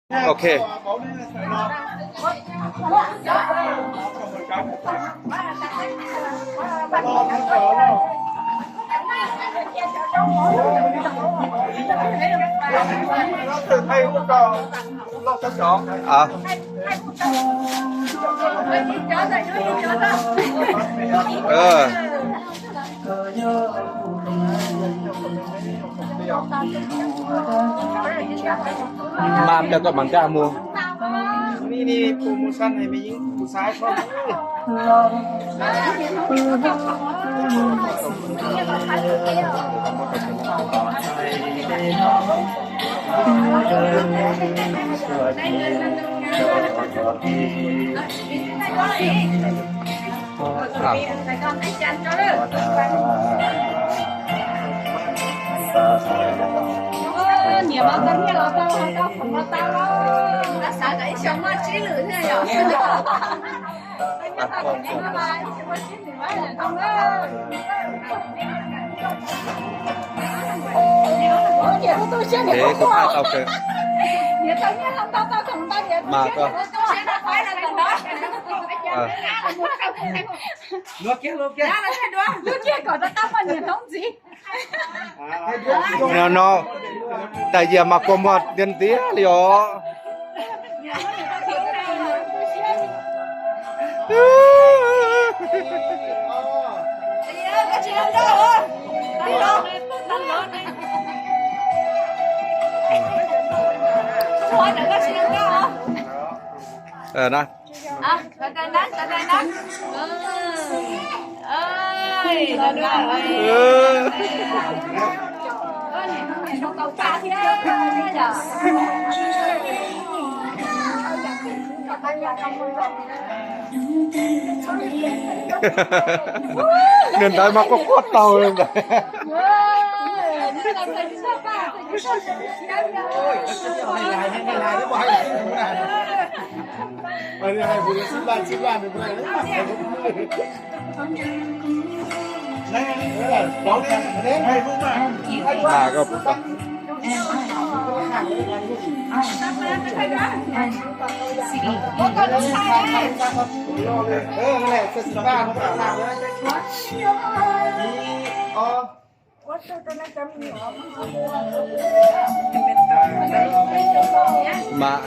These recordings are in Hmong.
Ok. Ờ. Ờ. Mam cov kom mam nkag mus. Niam mas tau niag los tau, tau khoom los tau los, xav kom ib xyoos muaj tsib lwm thiab yom. Niam tus tub siab niam kuj tau kawg. Niam tau nyiaj los tau, tau khoom ntau, niam tus siab niam kuj tau. Lub kiag kom tau tau mas niam hnub ntxiv. No no, tais yias mas kua muag tiag tiag li os. Ờ, na. Niag ntawd mas quaj quaj taug li ntawd. Mas,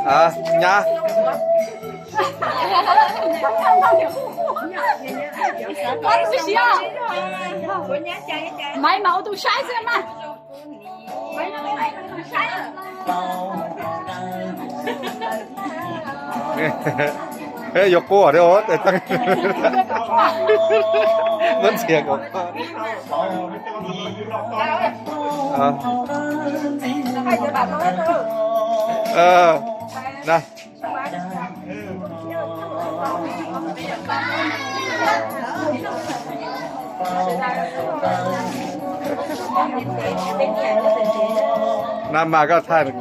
a, nyab. Maiv mas ua tus saib xwb mas. Yuav quaj thiab, muab ntxias kom quaj. Na. Na mas koj thaij nyob.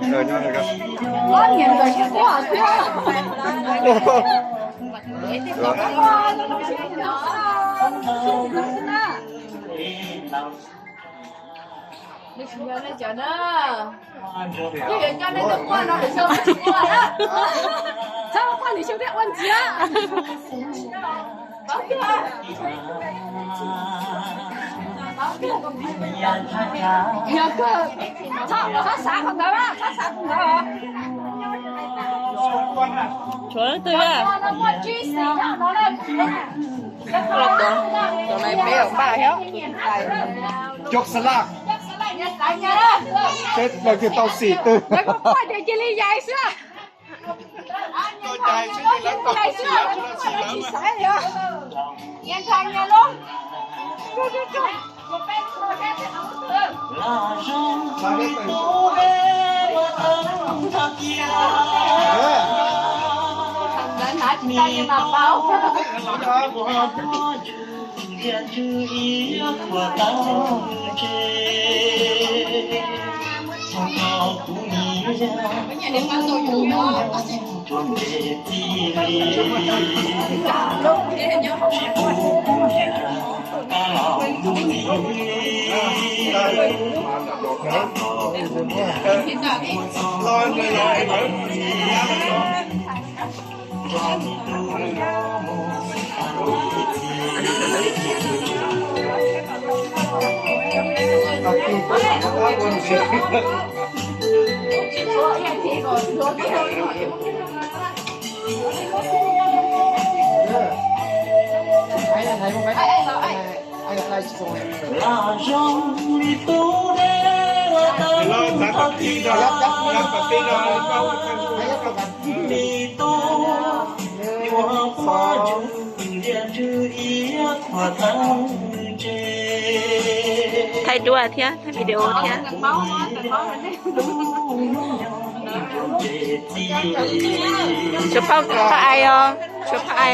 Txhob quaj lwm xyoo thiaj ua ntxiv. Yog kawg, txhob xav qhov ntawd, txhob xav qhov ntawd. Tshuav leej twg? Cov no peb npaj thiab. Cov xav laj, peb leej twg tau xim twg. Lawv kuj quaj ces cia li yais xwb. Thaij duab thiab, thaij video thiab. Tshuav phauj, phauj Ais os, tshuav phauj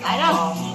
Ais os.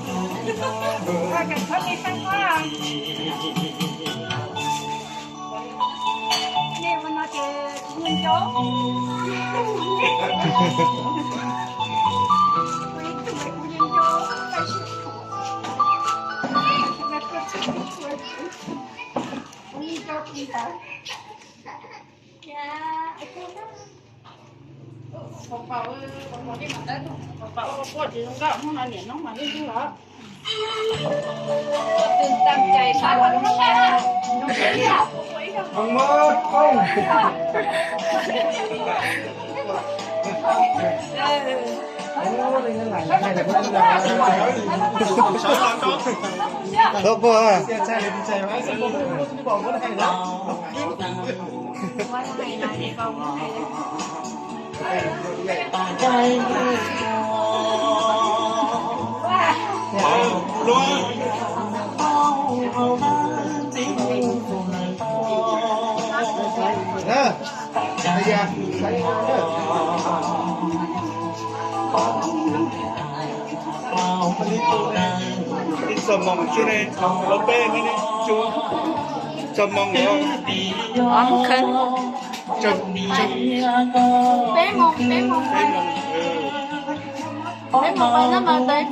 Ib txog moos xwb ne, lub peb ne, txog moos. Peb moos, peb moos. Peb moos pais no mas tais.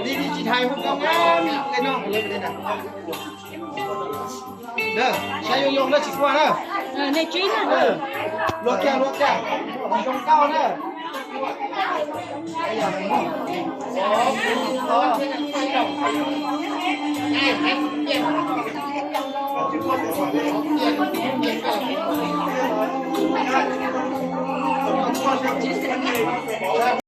Di di tsis hais hu koj nqa tej no. Saib yoo yoo na tsis quaj na. Luag kiag luag kiag, zoo nkauj na.